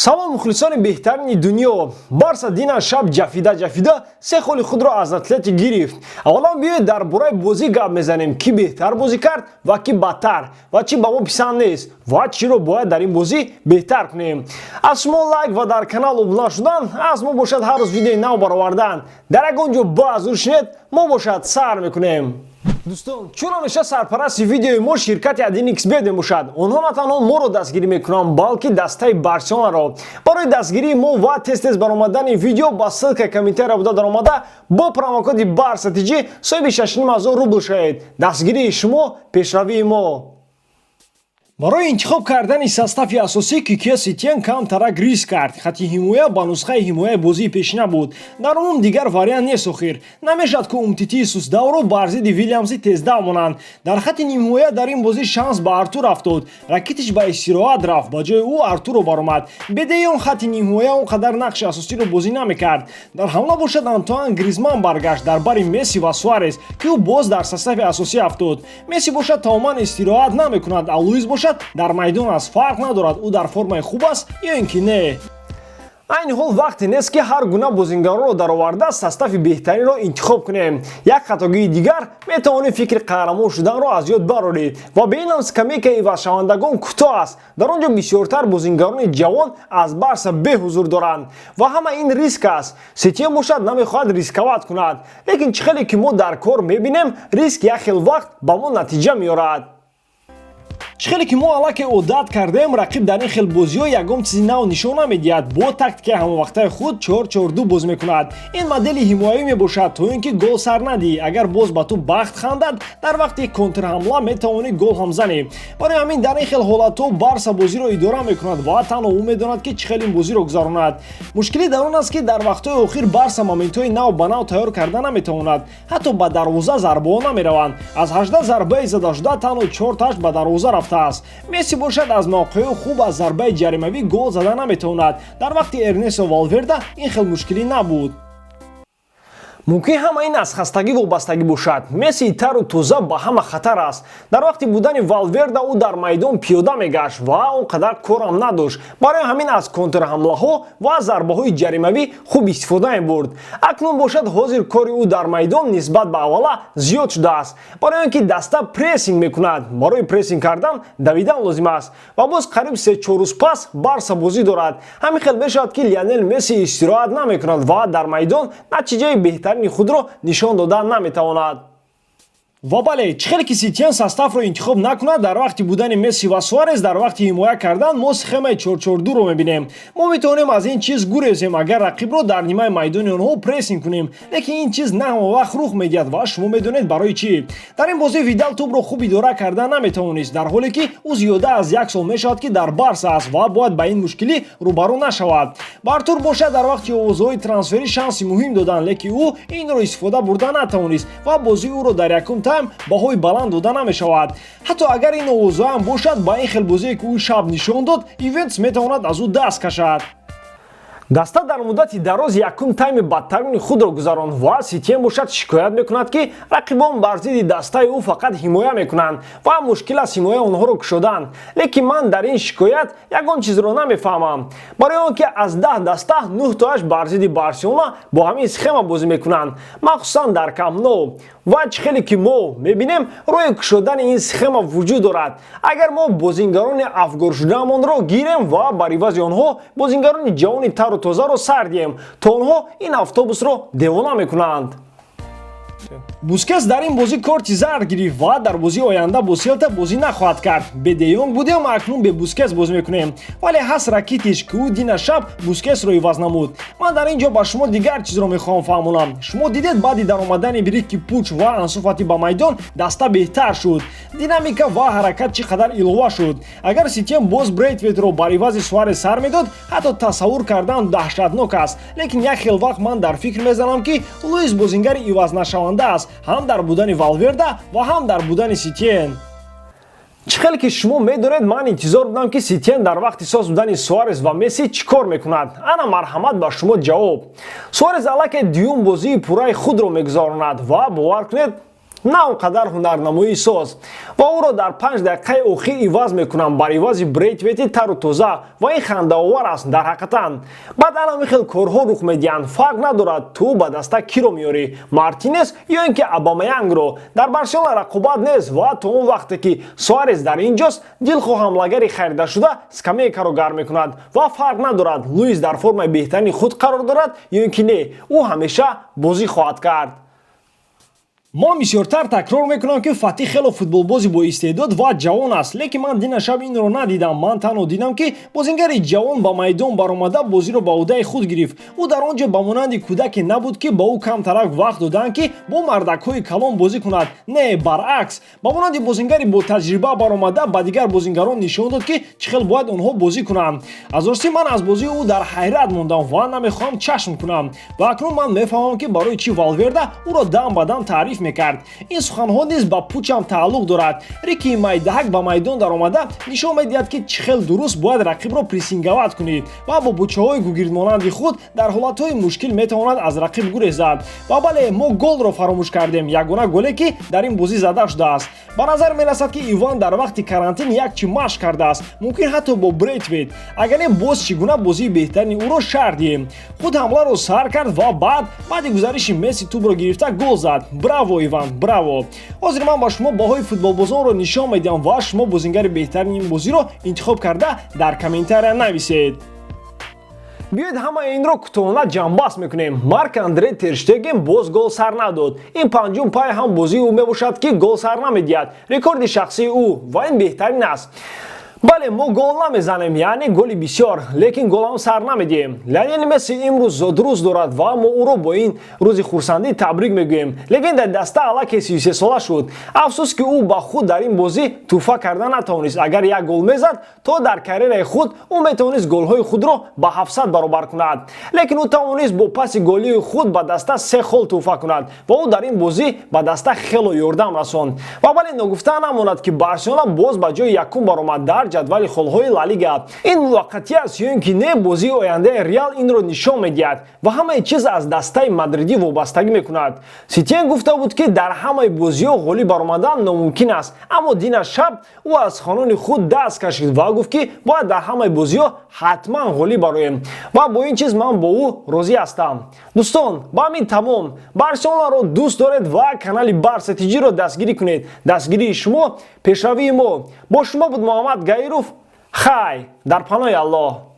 Салом, мухлисони беҳтарини дунё! Барса дина шаб ҷафида ҷафида се холи худро аз Атлетик гирифт. Аввалан биёед, дар бораи бозӣ гап мезанем: кӣ беҳтар бозӣ кард ва кӣ бадтар, ва чӣ ба мо писанд нест, ва чиро бояд дар ин бозӣ беҳтар кунем. Аз шумо лайк ва дар канал обуна шудан, аз мо бошад ҳар рӯз видеои нав баровардан. Дар ягон ҷо баъзур шинед, мо бошад сар мекунем. Дӯстон, чун ҳамеша сарпарасти видеои мо ширкати 1xBet мебошад, онҳо на танҳо моро дастгирӣ мекунанд, балки дастаи Барселонаро. Барои дастгирии мо ва тез тез баромадани видео ба ссылка комментария буда даромада, бо промокоди Барса ТЖ соҳиби 6500 рубл шавед. Дастгирии шумо — пешравии мо. Барои интихоб кардани состави асосӣ Кике Сетиен камтарак риск кард. Хати ҳимоя ба нусхаи ҳимояи бозии пешина буд. Дар умум дигар вариант нест. Охир намешавад, ки Умтитии сустдавро бар зидди Вилямси тездав монанд. Дар хати нимҳимоя дар ин бозӣ шанс ба Артур афтод. Ракитиш ба истироҳат рафт, ба ҷои ӯ Артуро баромад. Бе де Йонг хати нимҳимоя он қадар нақши асосиро бозӣ намекард. Дар ҳамла бошад, Антуан Гризман баргашт дар бари Месси ва Суарес, ки ӯ боз дар состави асосӣ афтод. Месси бошад тамоман истироҳат намекунад, а Луис бошад дар майдон аст, фарқ надорад, ӯ дар формаи хуб аст ё ин ки не. Айни ҳол вақте нест, ки ҳар гуна бозингаронро дароварда состави беҳтаринро интихоб кунем. Як хатогии дигар — метавонӣ фикри қаҳрамон шуданро аз ёд барорӣ. Ва бе инам скамейкаи ивазшавандагон кӯтоҳ аст. Дар он ҷо бисёртар бозингарони ҷавон аз Барса беҳузур доранд ва ҳама ин риск аст. Сетиен бошад намехоҳад рисковать кунад, лекин чӣ хеле ки мо дар кор мебинем, риск як хел вақт ба мо натиҷа меорад. Чӣ хеле ки мо аллакай одат кардаем, рақиб дар ин хел бозиҳо ягон чизи нав нишон намедиҳад. Бо тактикаи ҳамавақтаи худ 4-4-2 боз мекунад. Ин модели ҳимоявӣ мебошад, то ин ки гол сар надиҳӣ. Агар боз ба ту бахт хандад, дар вақти контрҳамла метавонӣ гол ҳам занӣ. Барои ҳамин дар ин хел ҳолатҳо Барса бозиро идора мекунад ва танҳо ӯ медонад, ки чӣ хел ин бозиро гузаронад. Мушкилӣ дар он аст, ки дар вақтҳои охир Барса моментҳои нав ба нав тайёр карда наметавонад. Ҳатто ба дарвоза зарбаҳо намераванд. Аз 18 зарбаи задашуда танҳо чорташ ба дарвоза рафтааст. Месси бошад аз мавқеъи хуб, аз зарбаи ҷаримавӣ гол зада наметавонад. Дар вақти Эрнесто Валверда ин хел мушкилӣ набуд. Мумкин ҳама ин аз хастагӣ вобастагӣ бошад. Мессии тару тоза ба ҳама хатар аст. Дар вақти будани Валверда ӯ дар майдон пиёда мегашт ва он қадар корам надошт. Барои ҳамин аз контрҳамлаҳо ва зарбаҳои ҷаримавӣ хуб истифода мебурд. Акнун бошад, ҳозир кори ӯ дар майдон нисбат ба аввала зиёд шудааст, барои он ки даста прессинг мекунад. Барои прессинг кардан давидан лозим аст. Ва боз қариб 3-4 рӯз пас Барса бозӣ дорад. Ҳамин хел мешавад, ки Лионел Месси истироҳат намекунад ва дар майдон натиҷаи беҳтарини худро нишон дода наметавонад. Ва бале, чӣ хеле ки Сетиен составро интихоб накунад, дар вақти будани Месси ва Суарес дар вақти ҳимоя кардан мо схемаи 4-4-2-ро мебинем. Мо метавонем аз ин чиз гурезем, агар рақибро дар нимаи майдони онҳо прессинг кунем, лекин ин чиз на ҳама вақт рух медиҳад ва шумо медонед барои чӣ. Дар ин бозӣ Видал тӯбро хуб идора карда наметавонист, дар ҳоле ки ӯ зиёда аз як сол мешавад, ки дар Барса аст ва бояд ба ин мушкилӣ рӯбарӯ нашавад. Ба Артур бошад дар вақти овозҳои трансферӣ шанси муҳим доданд, лекин ӯ инро истифода бурда натавонист ва бозии ӯро дар якум тайм баҳои баланд дода намешавад. Ҳатто агар ин овозҳоам бошад, ба ин хел бозие, ки ӯ шаб нишон дод, Ювентус метавонад аз ӯ даст кашад. Даста дар муддати дароз якум тайми бадтарини худро гузаронд ва Сетиен бошад шикоят мекунад, ки рақибон бар зидди дастаи ӯ фақат ҳимоя мекунанд ва мушкил аст ҳимояи онҳоро кушодан. Лекин ман дар ин шикоят ягон чизро намефаҳмам, барои он ки аз 10 даста нӯҳтоаш бар зидди Барселона бо ҳамин схема бозӣ мекунанд, махсусан дар Камп Ноу. Ва чӣ хеле ки мо мебинем, роҳи кушодани ин схема вуҷуд дорад, агар мо бозингарони афгоршудаамонро гирем ва бар ивази онҳо бозингарони ҷавони тару тозаро сар диҳем, то онҳо ин автобусро девона мекунанд. Бускес дар ин бозӣ корти зард гирифт ва дар бозии оянда бо Селта бозӣ нахоҳад кард. Бе де Йонг будем, акнун бе Бускес бозӣ мекунем. Вале ҳаст Ракитиш, ки ӯ дина шаб Бускесро иваз намуд. Ман дар ин ҷо ба шумо дигар чизро мехоҳам фаҳмонам. Шумо дидед, баъди даромадани Рики Пуч ва Ансу Фати ба майдон даста беҳтар шуд, динамика ва ҳаракат чӣ қадар илова шуд. Агар Сетиен боз Брейтветро бар ивази Суарес сар медод, ҳатто тасаввур кардан даҳшатнок аст. Лекин як хел вақт ман дар фикр мезанам, ки Луис бозингари ивазнашаванда аст, ҳам дар будани Валверда ва ҳам дар будани Сетиен. Чӣ хеле ки шумо медонед, ман интизор будам, ки Сетиен дар вақти соз будани Суарес ва Месси чӣ кор мекунад. Ана, марҳамат, ба шумо ҷавоб. Суарес аллакай дуюм бозии пурраи худро мегузаронад ва бовар кунед. На он қадар ҳунарнамоии соз. Ва ӯро дар 5 дақиқаи охир иваз мекунам бар ивази Брейтвети тару тоза, ва ин хандаовар аст дар ҳақиқатан. Баъд ана хел корҳо рух медиҳанд. Фарқ надорад, ту ба даста киро меёрӣ, Мартинес ё ин ки Абамаянгро. Дар Барселона рақобат нест ва то он вақте ки Суарес дар ин ҷост, дилхоҳ ҳамлагари харидашуда скамейкаро гарм мекунад. Ва фарқ надорад, Луис дар формаи беҳтарини худ қарор дорад ё ин ки не, ӯ ҳамеша бозӣ хоҳад кард. Ман бисёртар такрор мекунам, ки Фатӣ хело футболбози боистеъдод ва ҷавон аст, лекин ман дина шаб инро надидам. Ман танҳо дидам, ки бозингари ҷавон ба майдон баромада, бозиро ба ӯҳдаи худ гирифт. Ӯ дар он ҷо ба монанди кӯдаке набуд, ки ба ӯ камтарак вақт доданд, ки бо мардакҳои калон бозӣ кунад. Не, баръакс, ба монанди бозингари ботаҷриба баромада, ба дигар бозингарон нишон дод, ки чӣ хел бояд онҳо бозӣ кунанд. Аз ростӣ, ман аз бозии ӯ дар ҳайрат мондам ва намехоҳам чашм кунам. Ва акнун ман мефаҳмам, ки барои чӣ Валверда ӯро дам ба дам таъриф мекард. Ин суханҳо низ ба Пучам тааллуқ дорад. Рики майдаҳак ба майдон даромада, нишон медиҳад, ки чӣ хел дуруст бояд рақибро прессинговать кунӣ, ва бо бучаҳои гугирдмонанди худ дар ҳолатҳои мушкил метавонад аз рақиб гурезад. Ва бале, мо голро фаромӯш кардем, ягона голе, ки дар ин бозӣ зада шудааст. Ба назар мерасад, ки Иван дар вақти карантин як чӣ машқ кардааст, мумкин, ҳатто бо Брейтвейт. Агар не, боз чӣ гуна бозии беҳтарини ӯро шарҳ диҳем? Худ ҳамларо сар кард ва баъд баъди гузариши Месси тӯбро гирифта, гол зад. Браво, Иван, браво! Ҳозир ман ба шумо баҳои футболбозонро нишон медиҳам ва шумо бозингари беҳтарини ин бозиро интихоб карда, дар комментария нависед. Биёед, ҳамаи инро кӯтоҳона ҷамъбаст мекунем. Марк Андре Терштеген боз гол сар надод. Ин панҷум пай ҳам бозии ӯ мебошад, ки гол сар намедиҳад, рекорди шахсии ӯ, ва ин беҳтарин аст. Бале, мо гол намезанем, яъне голи бисёр, лекин голам сар намедиҳем. Лионел Месси имрӯз зодрӯз дорад ва мо ӯро бо ин рӯзи хурсандӣ табрик мегӯем. Легендаи даста аллакай 33 сола шуд. Афсӯс, ки ӯ ба худ дар ин бозӣ тӯҳфа карда натавонист. Агар як гол мезад, то дар карьераи худ ӯ метавонист голҳои худро ба 700 баробар кунад. Лекин ӯ тавонист бо паси голии худ ба даста се хол тӯҳфа кунад ва ӯ дар ин бозӣ ба даста хело ёрдам расонд. Ва бале, ногуфта намонад, ки Барселона боз ба ҷои якум баромад дар ҷадвали холҳои Ла Лига. Ин муваққатӣ аст ё ин ки не, бозии ояндаи Реал инро нишон медиҳад ва ҳамаи чиз аз дастаи мадридӣ вобастагӣ мекунад. Сетиен гуфта буд, ки дар ҳамаи бозиҳо ғолиб баромадан номумкин аст, аммо дина шаб ӯ аз суханони худ даст кашид ва гуфт, ки бояд дар ҳамаи бозиҳо ҳатман ғолиб бароем, ва бо ин чиз ман бо ӯ розӣ ҳастам. Дӯстон, ба ҳамин тамом. Барселонаро дӯст доред ва канали Барса Тиҷиро дастгирӣ кунед. Дастгирии шумо пешравии мо. Бо шумо буд Муҳаммад Гаиров. Хай, дар паноҳи Аллоҳ.